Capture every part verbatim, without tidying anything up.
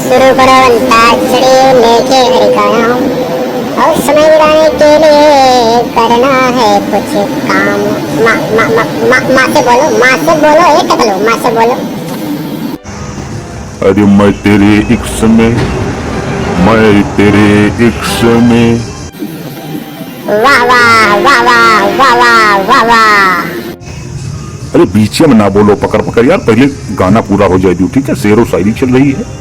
शुरू करो अंताक्षरी लेके अरे गाना। और समय उड़ाने के लिए करना है कुछ काम। माँ, माँ, माँ, माँ, माँ से बोलो, माँ से बोलो, ए टकलू, माँ से बोलो। अरे मैं तेरे इश्क में, मैं तेरे इश्क में। वाह, वाह, वाह, वाह। अरे बीचे में ना बोलो पकर पकर यार, पहले गाना पूरा हो जाए दो, ठीक है? शेर व शायरी चल रही है।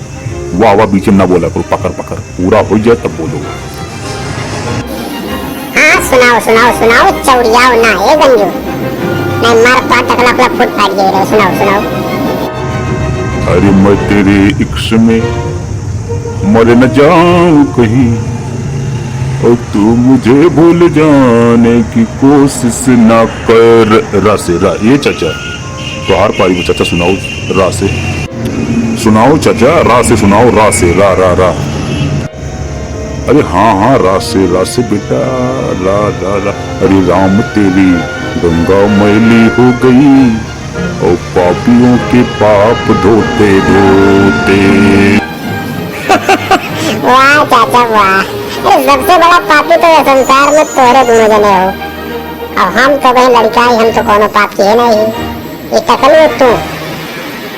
वाह, वाह, बीचे में ना बोला करो, पकर पकर, पूरा हो जाए तब बोलो। हाँ, सुनाओ, सुनाओ, सुनाओ, चौड़ियाओ ना, ए गंजू। नहीं, मार पाट टकला अपना फुट फाट जाए रहो, सुनाओ, सुनाओ। अरे मैं तेरे इश्क में मर न जाऊं कहीं, और तू मुझे भूल जाने की कोशिश ना कर। रा से रा, ए चाचा, तोहार पारी में चाचा, सुनाओ रा से। सुनाओ चाचा, रा से सुनाओ, रा से, रा, रा, रा। अरे हाँ, हाँ, रा से, रा से बेटा, रा, रा, रा। अरे राम तेरी गंगा मैली हो गई, और पापियों के पाप धोते धोते। वाह चाचा वाह, अरे सबसे बड़ा पापी तो ये संसार में तोहरे दोनों जने हो। अब हम तो भाई लड़का ही, हम तो कोनो पाप किहे नहीं। ये टकलू तू,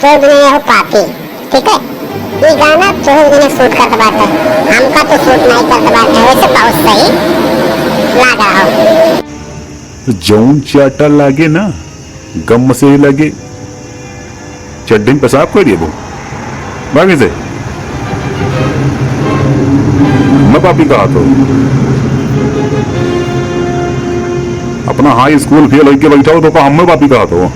तू दुनिया हो पापी, ठीक है? ये गाना तोहरे दुनिया सूट करत बाटे, हमका तो सूट नहीं करत बाटे, वैसे बहुत सही लाग रहा हो। जौन चाटा लागे ना, गम से ही लागे। चड्ढी में पेशाब कर दिए वो। भागे से। मैं पापी कहा तो। अपना हाई स्कूल फेल होके बैठा हो तो का हम में पापी कहा तो।